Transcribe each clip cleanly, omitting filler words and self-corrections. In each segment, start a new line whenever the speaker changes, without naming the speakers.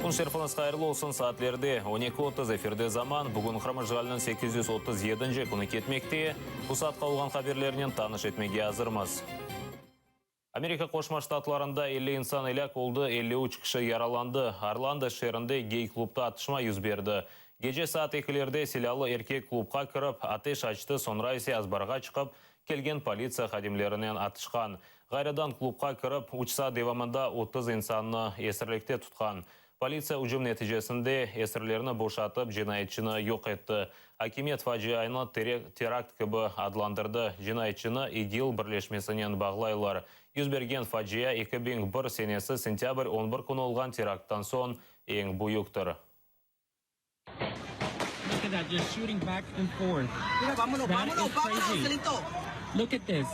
Kün şerfiñiz hayırlı olsun, saatlerde 12:30, efirde Zaman. Bugün Qırım işğaliniñ 837-nci künü ketmekte. Bu saatqa olğan haberlernen tanış etmege azırmız. Amerika Qoşma Ştatlarında 50 insan elâk oldı, 53 kişi yaralandı. Orlando şeerinde gey-klubda atışma yüz berdi. Gece saat ekilerde silâlı erkek klubqa kirip, ateş açtı, soñra ise azbarğa çıqıp, kelgen politsiya hadimlerinen atışqan. Ğayrıdan klubqa kirip, üç saat devamında 30 insannı esirlikte tutqan. Politsiya ücüm neticesinde esirlerni boşatıp, cinayetçini yoq etti. Akimiyet facianı terakt kibi adlandırdı. Cinayetçini İGİL birleşmesinen bağlaylar. Yüz bergen facia 2001 senesi sentâbr 11 künü olğan terakttan soñ eñ büyüktir.
Look at that, just shooting back and forth. That is crazy. Look at this.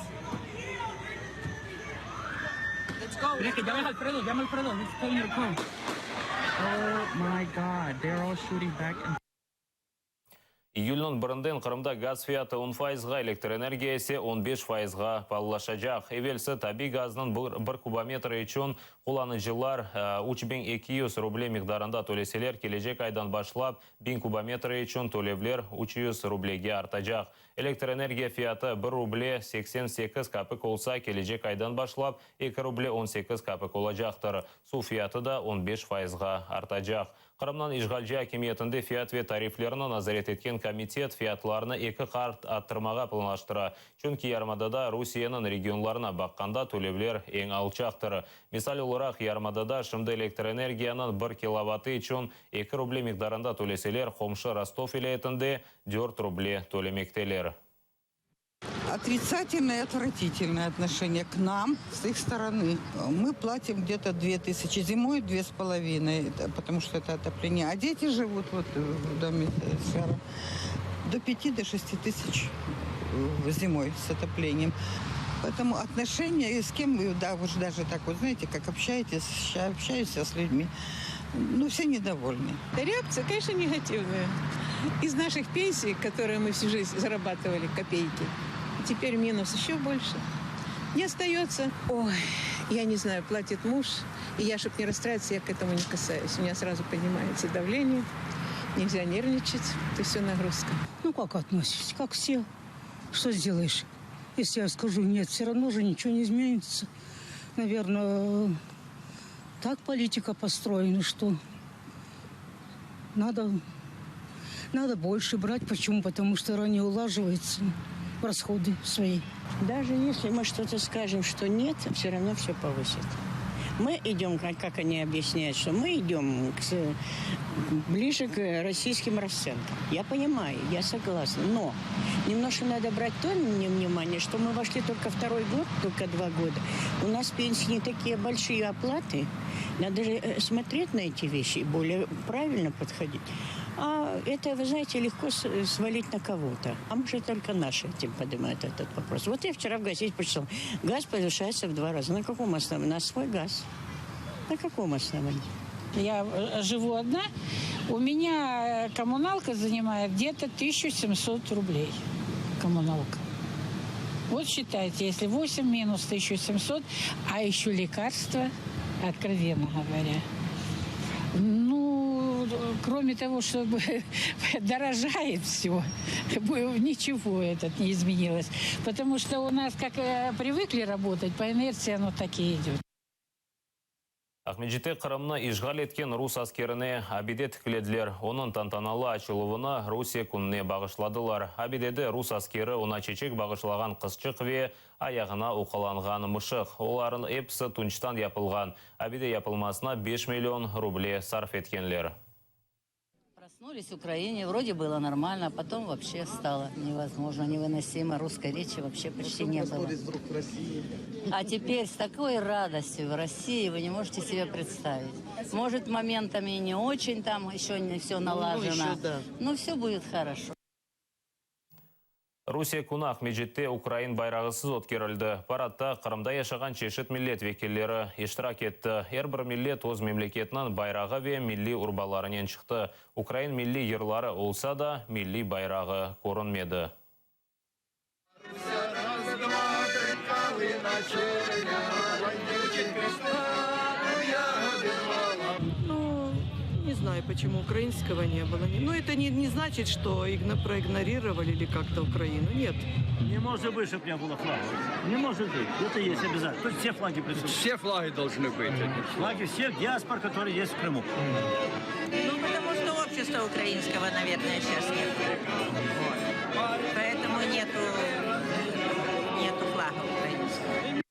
Mira que llama Alfredo, llama Alfredo. He's pulling your car. Oh my God, they're all shooting back and
İyülniñ birinden Qırımda gaz fiyatı 10 fayızğa, elektr energiya ise 15 fayızğa paalılaşacaq. Evelsi tabiy gaznıñ bir kubometri içün qullanıcılar 3200 ruble miqdarında töleseler, kelecek aydan başlap 1000 kubometri içün tölevler 300 rublege artacaq. Elektr energiya fiyatı 1 ruble 88 kapik olsa, kelecek aydan başlap 2 ruble 18 kapik olacaqtır. Suv fiyatı da 15 fayızğa artacaq. Qırımnıñ işğalci akimiyetinde fiyat ve tariflerni nazaret etken komitet fiyatlarnı eki qat arttırmağa planlaştıra. Çünki yarımadada Rusiyeniñ regionlarına baqqanda tölevler eñ alçaqtır. Misal olaraq, yarımadada şimdi elektr energiyanıñ bir kilovatı içün 2 ruble miqdarında töleseler, qomşu Rostov vilâyetinde 4 ruble tölemekteler.
Отрицательное и отвратительное отношение к нам с их стороны. Мы платим где-то 2000 зимой, 2,5, потому что это отопление. А дети живут вот в доме сэра до 5 до 6 тысяч зимой с отоплением. Поэтому отношения, с кем вы, да, вы же даже так вот, знаете, как общаетесь, общаюсь с людьми, ну, все недовольны.
Реакция, конечно, негативная. Из наших пенсий, которые мы всю жизнь зарабатывали, копейки, теперь минус еще больше. Не остается. Ой, я не знаю, платит муж. И я, чтобы не расстраиваться, я к этому не касаюсь. У меня сразу поднимается давление. Нельзя нервничать. Это все нагрузка.
Ну, как относитесь? Как все. Что сделаешь? Если я скажу нет, все равно же ничего не изменится. Наверное, так политика построена, что надо, надо больше брать. Почему? Потому что не улаживается расходы свои.
Даже если мы что-то скажем, что нет, все равно все повысят. Мы идем, как, как они объясняют, что мы идем к, ближе к российским расценкам. Я понимаю, я согласна, но немножко надо брать то внимание, что мы вошли только второй год, только два года. У нас пенсии не такие большие оплаты. Надо же э, смотреть на эти вещи и более правильно подходить. А это, вы знаете, легко свалить на кого-то. А может, только наши этим поднимают этот вопрос. Вот я вчера в газете прочитала. Газ повышается в два раза. На каком основании? На свой газ. На каком основании?
Я э, живу одна. У меня э, коммуналка занимает где-то 1700 рублей. Коммуналка. Вот считайте, если 8 минус 1700, а еще лекарства, откровенно говоря. Ну, кроме того, что дорожает все, ничего этот не изменилось. Потому что у нас, как э, привыкли работать, по инерции оно так и идет.
Aqmescitte Qırımnı işğal etken rus askerine abide tiklediler. Onıñ tantanalı açıluvını Rusiye kününe bağışladılar. Abidede rus askeri oña çeçek bağışlağan qızçıq ve ayağına uqalanğan mışıq. Olarnıñ episi tunçtan yapılğan. Abide yapılmasına 5 million ruble sarf etkenler.
Проснулись в Украине, вроде было нормально, а потом вообще стало невозможно, невыносимо. Русской речи вообще почти не было.
вдруг в России.
А теперь с такой радостью в России вы не можете себе представить. Может, моментами и не очень там еще не все налажено,
Ну, еще да.
но все будет хорошо.
Rusiye künü Aqmescitte ukrain bayrağısız ötkerildi. Paradta Qırımda yaşağan çeşit millet vekilleri iştirak etti. Er bir millet öz memleketiniñ bayrağı ve milliy urbalarınen çıqtı. Ukrain milliy yırları olsa da, milliy bayrağı körünmedi.
Раз, два, три, калина чернява, дівчин пішла, я обірвала.
Ну,
Не знаю, почему украинского не было. Но это не, не значит, что проигнорировали или как-то Украину. Нет.
Не может быть, чтобы не было флага. Не может быть. Это есть обязательно. Тут все флаги присутствуют.
Все флаги должны быть.
Флаги всех диаспор, которые есть в Крыму.
Ну, потому что общества украинского, наверное, сейчас нет. Вот. Поэтому нету, нету флага украинского.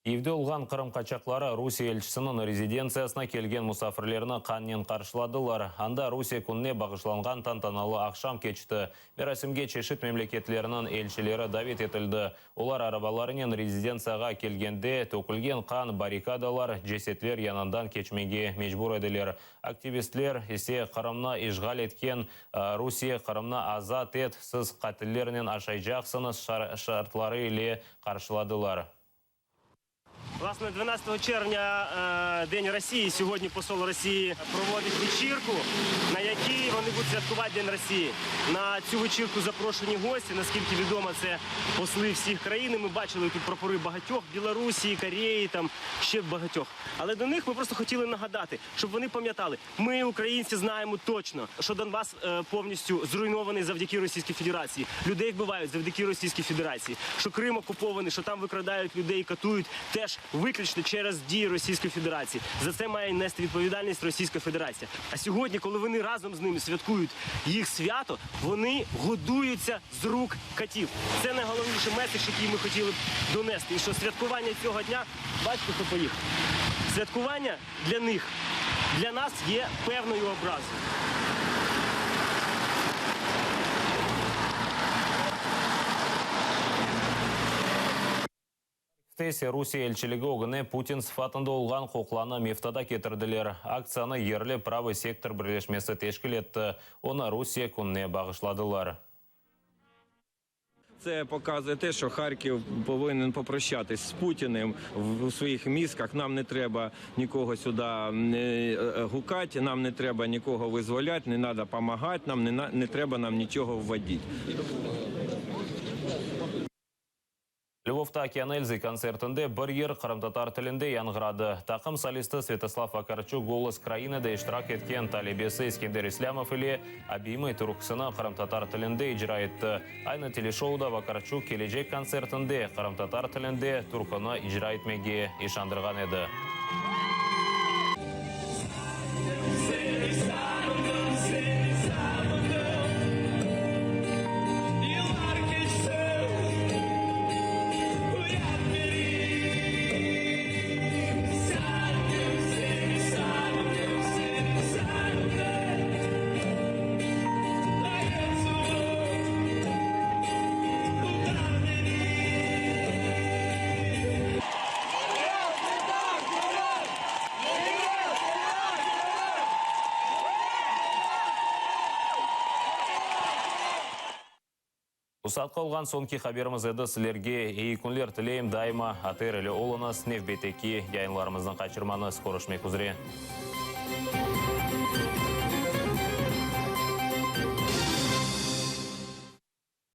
Kyivde olğan Qırım qaçaqları Rusiye elçisiniñ rezidentsiyasına kelgen musafirlerni qannen qarşıladılar. Anda Rusiye kününe bağışlanğan tantanalı aqşam keçti. Merasimge çeşit memleketlerniñ elçileri davet etildi. Olar arabalarınen rezidentsiyağa kelgende, tökülgen qan, barrikadalar, cesetler yanından keçmege mecbur ediler. Aktivistler ise Qırımnı işğal etken Rusiye, Qırımnı azat et, siz qatillernen aşaycaqsıñız şartları ile qarşıladılar.
Власне, 12 червня День Росії. Сьогодні посол Росії проводить вечірку, на якій вони будуть святкувати День Росії. На цю вечірку запрошені гості. Наскільки відомо, це посли всіх країн. Ми бачили тут прапори багатьох Білорусі, Кореї, там ще багатьох. Але до них ми просто хотіли нагадати, щоб вони пам'ятали, ми, українці, знаємо точно, що Донбас повністю зруйнований завдяки Російській Федерації. Людей вбивають завдяки Російській Федерації. Що Крим окупований, що там викрадають людей, катують, теж виключно через дії Російської Федерації. За це має нести відповідальність Російська Федерація. А сьогодні, коли вони разом з ними святкують їх свято, вони годуються з рук катів. Це найголовніший меседж, який ми хотіли б донести. І що святкування цього дня, бачите, хто поїхав. Святкування для них, для нас є певною образою.
Ise Rusiye elçiligi ögüne Putin sıfatında olğan qoqlanı meftada ketirdiler. Aktsiyanı yerli Pravıy sektor birleşmesi teşkil etti. Onı Rusiye kününe bağışladılar.
Це показує те, що Харків повинен попрощатись з Путіним у своїх мізках. Нам не треба нікого сюди гукати, нам не треба нікого визволяти, не треба допомагати, нам не, не треба нам нічого вводити.
Lvovta Okean Elzı kontsertinde bir yır qırımtatar tilinde yañğıradı. Taqım solisti Svâtoslav Vakarçuk Golos krainıda iştirak etken talebesi Eskender İslâmov ile Obiymi türküsini qırımtatar tilinde icra etti. Aynı teleşouda Vakarçuk kelecek kontsertinde qırımtatar tilinde türküni icra etmege işandırğan edi. Bu saatqa olğan soñki haberimiz edi. Sizlerge eyi künler tileyim, daima ATR ile oluñız, nevbetteki yayınlarımıznı qaçırmañız. Körüşmek üzre.